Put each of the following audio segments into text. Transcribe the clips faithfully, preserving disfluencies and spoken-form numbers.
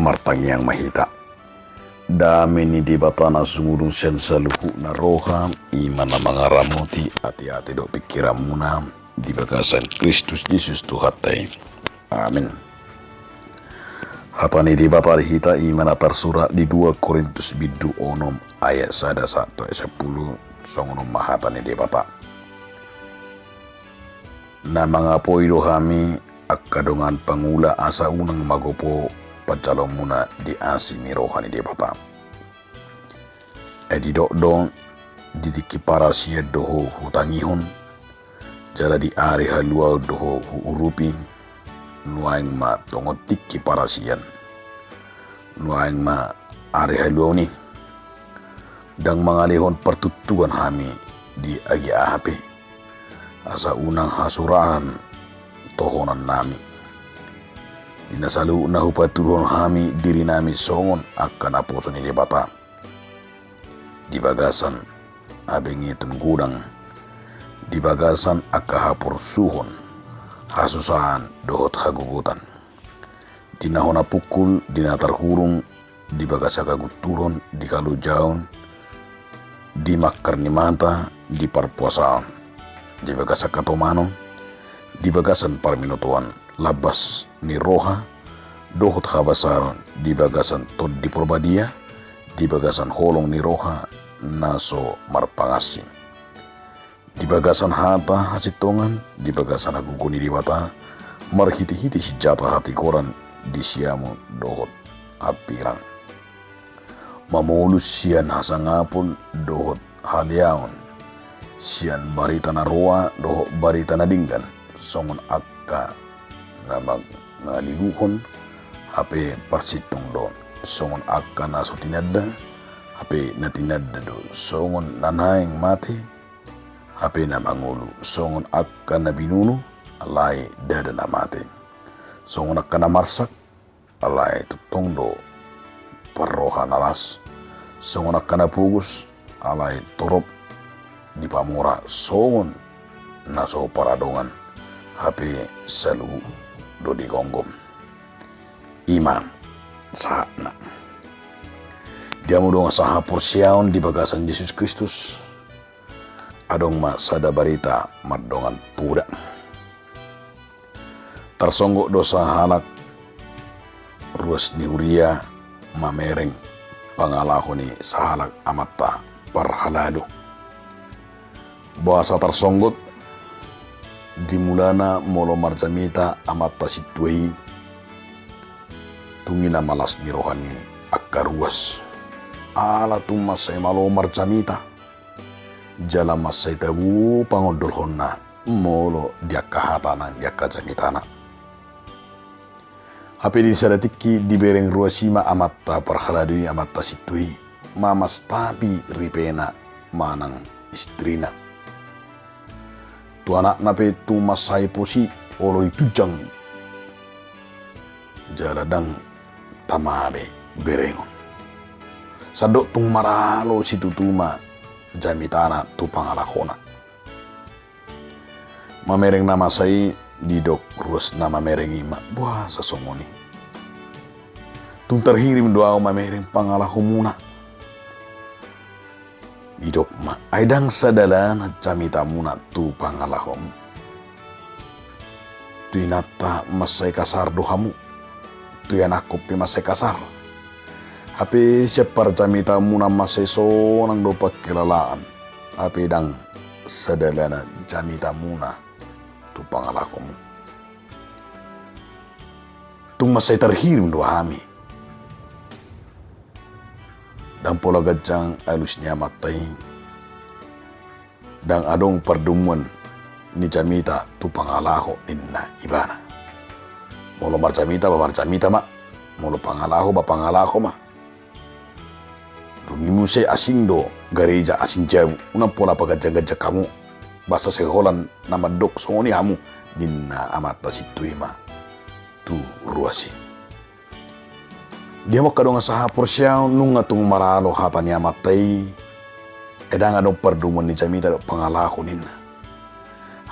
Martangiang ma hita. Dame ni Debata na sumurung sian saluhutna roha, i ma na mangaramoti ateate dohot pingkiranmuna di bagasan Kristus Jesus Tuhanta i. Amin. Hata ni Debata di hita i ma na tarsurat di dua Korintus bindu onom ayat sada sahat tu ayat sampulu, songon on ma hata ni Debata. Na mangapoi do hami angka dongan pangula asa unang magopo panjaloonmuna di asi ni roha ni Debata. Ai didok do, di tingki parasian do ho hutangihon, jala di ari haluaon do ho huurupi. Nuaeng ma tongon tingki parasian, nuaeng ma ari haluaon i. Ndang mangalehon partuktukan hami di agia aha pe, asa unang hasurahan tohonannami. Di na saluhutna hupatuduhon hami dirinami songon angka naposo ni Debata di bagasan habengeton godang, di bagasan angka haporsuhon, hasusaan dohot hagogotan, di na hona pungkul, di na tarhurung, di bagasan hagunturon, di halojaon, di mangkar ni mata, di parpuasaon, di bagasan hatomanon, di bagasan parminotoan, lambas ni roha dohot habasaron, di bagasan Tondi Porbadia, di bagasan holong ni roha na so marpangansi, di bagasan hata hasintongan, di bagasan hagogoon ni Debata, marhitehite sinjata hatigoran di siamun dohot hampingan, mamolus sian hasangapon dohot haleaon, sian barita na roa dohot barita na denggan, songon angka na mangaliluhon, hape parsintong do, songon angka na so tinanda, hape na tinanda do, songon na naeng mate, hape na mangolu, songon angka na binunu, alai ndada na mate, songon angka na marsak, alai tongtong do parroha na las, songon angka na pogos, alai torop dipamora, songon na so paradongan, hape saluhut do digomgom. I ma sahatna. Di hamu dongan sahaporseaon di bagasan Jesus Kristus, adong ma sada barita mardongan poda. Tarsonggot do sahalak ruas ni huria mamereng pangalaho ni sahalak amanta parhalado. Boasa tarsonggot? Di mulana molo marjamita amanta sintua i, tung i na malas ni roha ni angka ruas. Ala tung mansai malo marjamita, jala mansai tabo pangondolhonna molo di angka hata nang di angka jamitana. Hape di sada tingki dibereng ruas i ma amanta parhalado i, amanta sintua i, mamastapi ripena manang istrina. Tu anakna pe tung mansai pos i, olo i tunjang, jala ndang tama be berengon. Sandok tung maralo situtu ma jamitana tu pangalahona. Mamereng na masa i, didok ruas na mamereng i ma, boasa songon i? Tung tarhirim do ahu mamereng pangalahomuna. Didok ma, ai ndang sadalana jamitamuna tu pangalahomu. Tu inanta mansai kasar do hamu, tu ianakhon pe mansai kasar. Hape sian parjamitamuna mansai sonang do pangkilalaan, hape ndang sadalana jamitamuna tu pangalahomu. Tung mansai tarhirim do hami. Ndang pola ganjang alus ni amanta i, ndang adong pardomuan ni jamita tu pangalaho ninna ibana. Molo marjamita ba marjamita ma, molo pangalaho ba pangalaho ma. Dung i muse asing do gareja, asing jabu, unang pola paganjangganjang hamu, boasa sai holan na mandok songon i hamu, ninna amanta sintua i ma tu ruas i. Di hamu angka dongan sahaporseaon, nunga tung maralo hata ni amanta i, ai ndang adong pardomuan ni jamita dohot pangalaho ninna.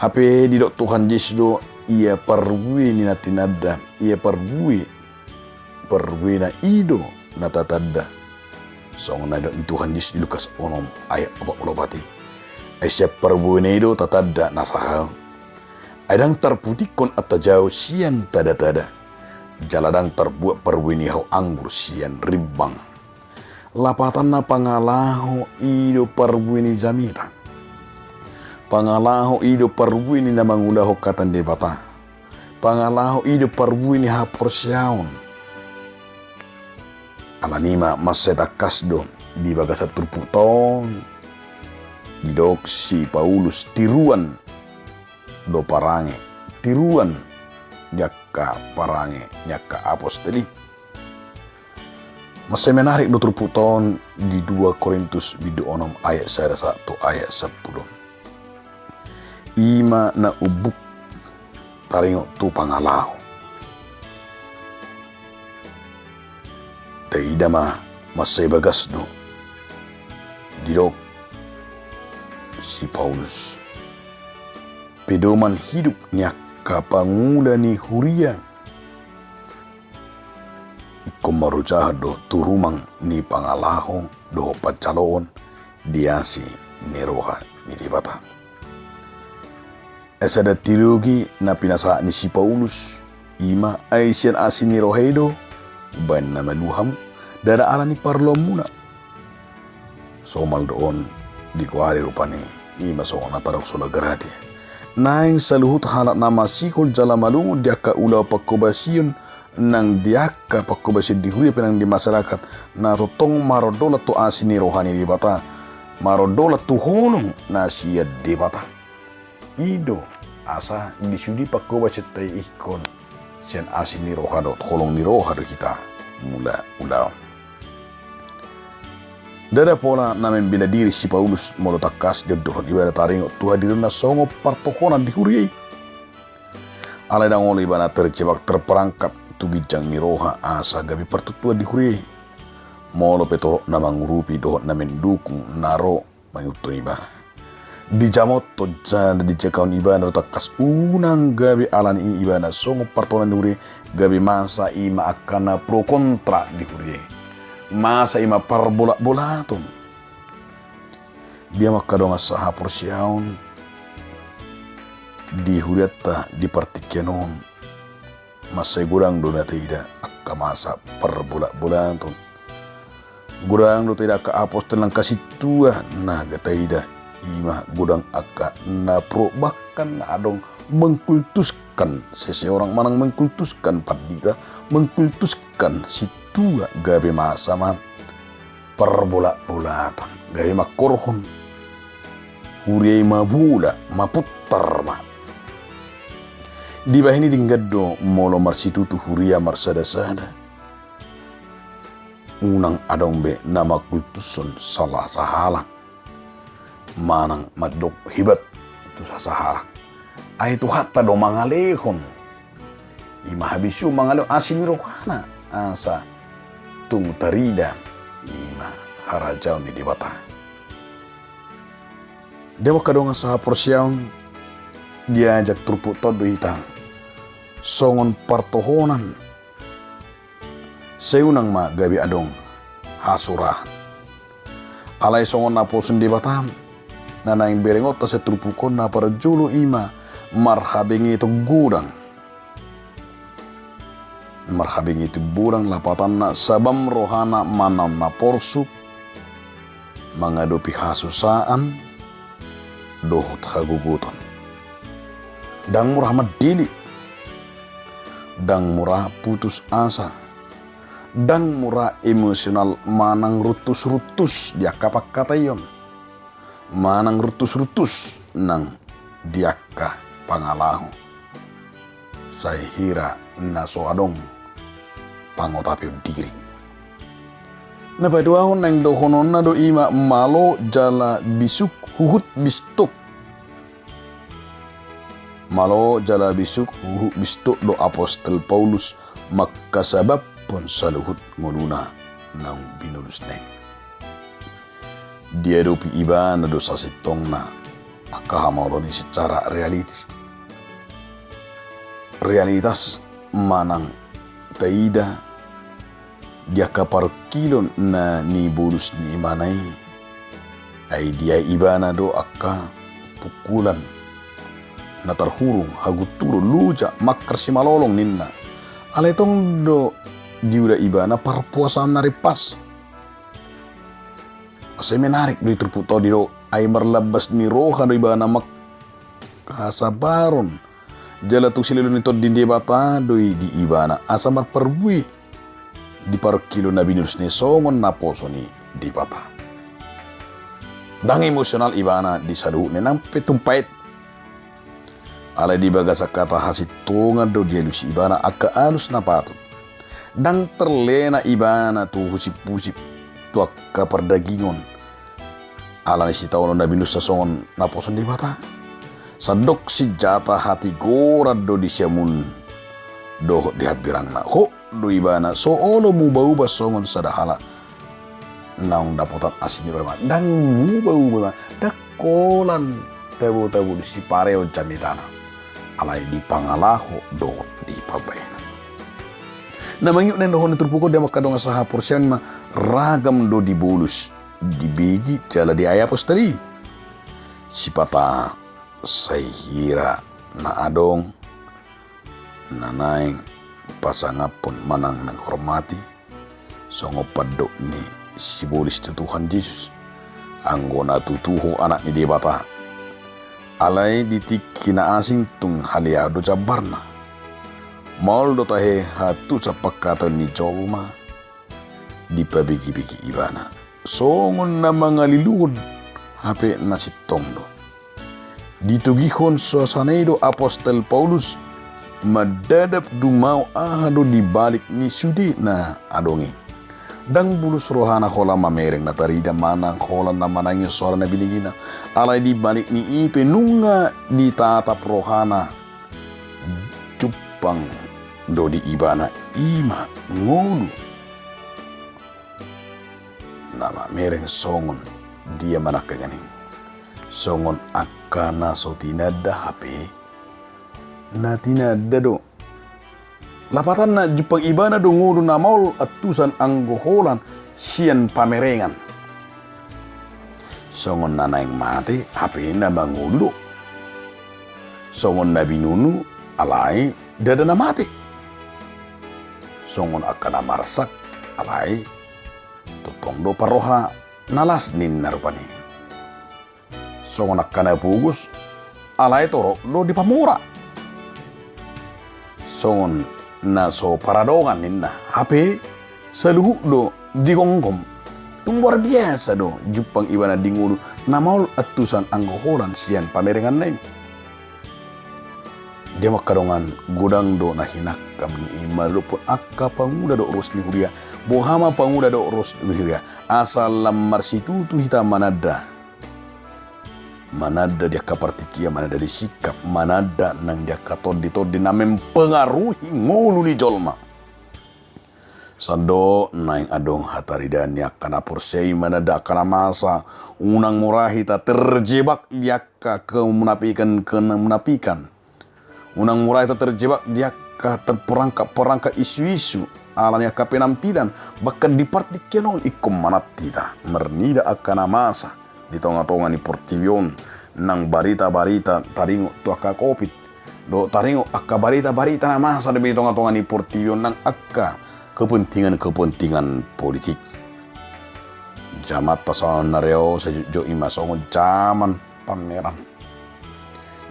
Hape didok Tuhan Jesus do, ia parbue ni na tinanda, ia parbue parbuena i do na tatanda. Songon na nidok ni Tuhan Jesus di Lukas onom ayat opat pulu opat i. Ai sian parbuena i do tatanda na sahat on. Ai ndang tarputikkon antajao sian tada-tada. Jala ndang tarbuat parbue ni hau anggur sian rimbang. Lapatanna pangalaho i do parbue ni jamita. Pangalaho i do parbue ni na mangulahon hata ni Debata. Pangalaho i do parbue ni haporseaon. Alani i ma mansai tangkas do di bagasan turpukta on didok si Paulus tiruan do parange, tiruan ni angka parange ni angka apostel i. Mansai menarik do turpukta on di dua Korintus bindu onom ayat sada sahat tu ayat sampulu. I ma na umbuk taringot tu pangalaho. Taida ma mansai bagas do didok si Paulus pedoman hidup ni angka pangula ni huria. Ingkon marojahan do turumang ni pangalaho dohot panjaloon di asi ni roha ni Debata. Ai sada tirogi na pinasahat ni si Paulus, i ma ai sian asi ni roha i do umbahen na malua hamu, ndada ala ni parloanmuna. Somal do on digoari rupani, i ma songon na tadok sola Galatia. Naeng saluhut halak na masihol jala malungun di angka ulaon pangkobasion nang di angka pangkobasion di huria pe nang di masyarakat, na tongtong marondolan tu asi ni roha ni Debata, marondolan tu holong na sian Debata. I do asa di sude pangkobasionta i ingkon sian asi ni roha dohot holong ni roha do hita mangula ulaon. Ndada pola na membela diri si Paulus molo tangkas diondolhon ibana taringot tu hadironna songon partohonan di huria i. Alai ndang olo ibana terjebak terperangkap tu ginjang ni roha asa gabe partutuan di huria i. Molo pe torop na mangurupi dohot na mendukung na ro mangihuthon ibana, dijamothon jala dijangkahon ibana do tangkas unang gabe alani i ibana songon partohonan ni huria i gabe masa i ma angka na pro kontra di huria i. Masa i ma parbolatbolaton. Dia ma angka dongan sahaporseaon di hurianta di partingkian on. Mansai godang do na taida angka masa parbolatbolaton. Godang do taida angka apostel nang sintua na taida, i ma godang angka na pro bahkan na adong mengkultuskan seseorang manang mengkultuskan pandita, mengkultuskan sintua, gabe masa ma parbolatbolaton, gabe mangkorhon huria i mabola, mapuntar ma. Dibahen i denggan do molo marsitutu huria marsadasada. Unang adong be na mangkultushon salah sahalak manang mandok hebat tu sasahalak. Ai Tuhanta do mangalehon, i ma habisuhon, mangalehon asi ni rohana asa tung tarida i ma harajaon ni Debata. Dia ma angka dongan sahaporseaon, diajak turpukta on do hita songon partohonan. Sai unang ma gabe adong hasurahan. Alai songon naposo ni Debata na naeng berengonta sian turpuk on, na parjolo i ma marhabengeton godang. Marhabengeton godang lapatanna sabam rohana manang na porsuk mangadopi hasusaan dohot hagogoton. Ndang mura mandele, ndang mura putus asa, ndang mura emosional manang runtus-runtus di angka pangkataion manang runtus-runtus nang di angka pangalaho. Sai hira na so adong pangotapion diri. Na paduahon naeng dohononna do i ma malo jala bisuk huhut bistuk. Malo jala bisuk huhut bistuk do apostel Paulus mangkasababhon saluhut ngoluna naung binolusna i. Diadopi ibana do sasintongna angka hamaolon i secara realitis. Realitas manang taida di angka parungkilon na nibolus ni ibana i. Ai diae ibana do angka pungkulan na tarhurung, hagunturon, loja, mangkar simalolong ninna. Alai tong do diula ibana parpuasaon na rimpas. Sai menarik do i turpukta on didok, ai marlambas ni roha do ibana manghasabaron. Jala tung silehon ni Tondi ni Debata do i di ibana asa marparbue di parungkilon na binurusna i songon naposo ni Debata. Ndang emosional ibana di saluhutna i, nang pe tumpaet. Alai di bagasan hata hasintongan do dialusi ibana angka alus na patut. Ndang terlena ibana tu husiphusip, tu angka pardagingon. Alani sitaonon na binusna songon naposo ni Debata. Sandok sinjata hatigoran do di siamun dohot di hambirangna. Hot do ibana so olo mubaubah songon sada halak naung dapotan asi ni roha. Ndang mubaubah ibana, ndang holan tabotabo di sipareon jamitana. Alai di pangalaho dohot di pambahenan. Na mangiut na nidokhon ni turpuk on di hamu angka dongan sahaporseaon ma, ragam do dibolus, dibege jala diae apostel i. Sipata sai hira na adong na naeng pasangaphon manang menghormati songon pandok ni sibolis tu Tuhan Jesus, anggo na tutu ho anak ni Debata. Alai di tingki na asing tung haleaon do jambarna. Maol do tahe hatusan pangkataion ni jolma dipabegebege ibana songon na mangaliluhon hape na sintong do. Ditogihon suasana i do apostel Paulus mandadap dumao aha do di balik ni sude na adong i. Ndang bulus rohana holan mamereng na tarida manang holan na manangihon soara na binegena. Alai di balik ni i pe nunga ditatap rohana. Jumpang do di ibana i ma ngolu na mamereng songon dia manangkaningan i. Songon angka na so tinanda hape na tinanda do. Lapatanna jumpang ibana do ngolu na maol antusan anggo holan sian pamerengan. Songon na naeng mate hape na mangolu do. Songon na binunu alai ndada na mate. Songon angka na marsak alai tongtong do parroha na las ninna rupani. Songon angka na pogos alai torop do dipamora. Songon na so paradongan ninna hape saluhut do digomgom. Tung luar biasa do jumpang ibana di ngolu na maol antusan anggo holan sian pamerenganna i. Di hamu angka dongan, godang do na hinangkam ni i mandophon angka pangula dohot ruas ni huria. Boha ma pangula dohot ruas ni huria, asa lam marsitutu hita mananda. Mananda di angka partingkian, mananda di sikap, mananda nang di angka tonditondi na mempengaruhi ngolu ni jolma. Sandok naeng adong hataridaan ni angka na porsea i mananda angka na masa, unang mura hita terjebak di angka kemunafikan, kemunafikan. Unang mura hita terjebak di angka terperangkap-perangkap isu-isu ala ni angka penampilan, bahkan di partingkian on ingkon manat hita marnida angka na masa di tonga-tonga ni portibi on, nang barita-barita taringot tu angka covid, dohot taringot angka barita-barita na masa dope di tonga-tonga ni portibi on nang angka kepentingan-kepentingan politik. Jamanta saonari on sai jotjot i ma songon jaman pameran,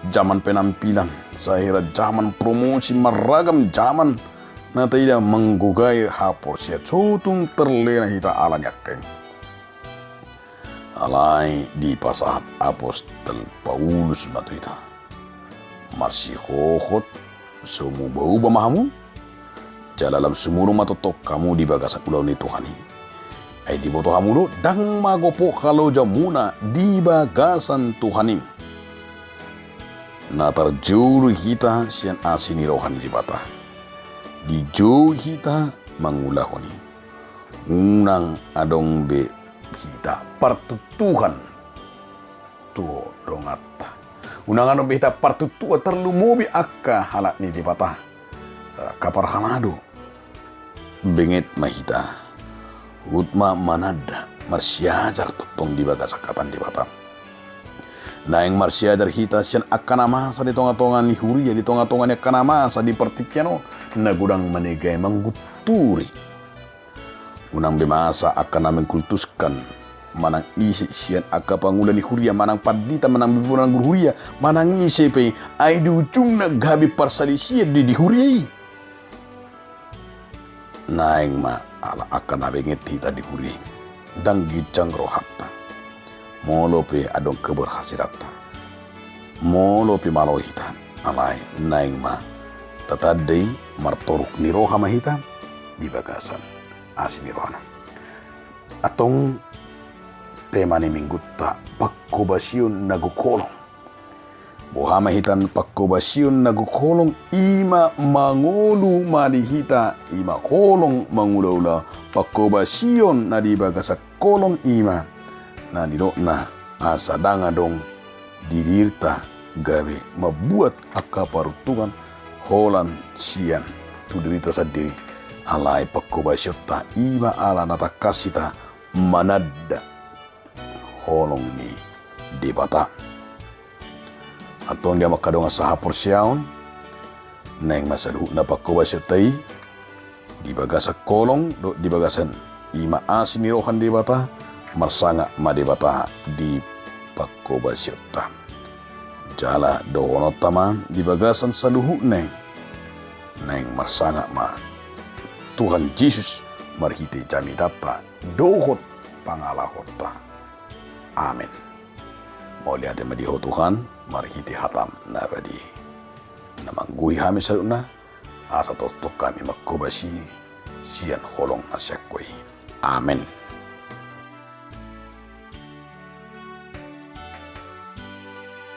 jaman penampilan, sahira jaman promosi, marragam jaman na taida manggogai haporseaon, so tung terlena hita ala ni angka i. Alai dipasahat apostel Paulus ma tu hita, marsihohot so mubaubah ma hamu, jala lam sumurung ma tongtong hamu di bagasan ulaon ni Tuhan i. Ai diboto hamu do, ndang magopo halojaonmuna di bagasan Tuhan i. Na tarjou do hita sian asi ni roha ni Debata. Dijou hita mangulahon i. Unang adong be hita partuktuhan tu donganta. Unang adong be hita partuktuhan, tarlumobi angka halak ni Debata. Angka parhalado. Benget ma hita Huhut ma mananda, marsiajar tongtong di bagasan hata ni Debata. Naeng marsiajar hita sian angka na masa di tongatonga ni huria, di tongatonga ni angka na masa di partingkian on, na godang manegai manggunturi. Unang be masa angka na mengkultuskan manang ise sian angka pangula ni huria, manang pandita, manang bibu, manang guru huria, manang ise pe, ai di ujungna gabe parsalisian do i di huria i. Naeng ma ala angka na benget hita di huria i, ndang ginjang rohanta. Molo pe adong keberhasilanta, molo pe malo hita, alai naeng ma tatanda i, martoruk ni roha ma hita di bagasan asi ni rohana. Antong tema ni minggunta, pangkobasion na gok holong. Boha ma hita pangkobasion na gok holong? I ma mangolu ma di hita, i ma holong mangulaula, pangkobasion na di bagasan holong i ma na nidokna asa ndang adong di dirita gabe mambuat angka paruntungan holan sian tu dirita sandiri. Alai pangkobasionta i ma ala na tangkas hita mananda holong ni Debata. Antong di hamu angka dongan sahaporseaon, naeng ma saluhutna pangkobasionta i di bagasan holong dohot di bagasan i ma asi ni roha ni Debata, marsangap ma Debata di pangkobasionta. Jala dohononta ma di bagasan saluhutna i, naeng marsangap ma Tuhan Jesus marhite jamitanta dohot pangalahonta. Amen. Mauliate ma di Ho Tuhan marhite hataM na badia i, na manggohi hami saluhutna, asa tongtong hami manghobasi sian holong na sian Ho i. Amen.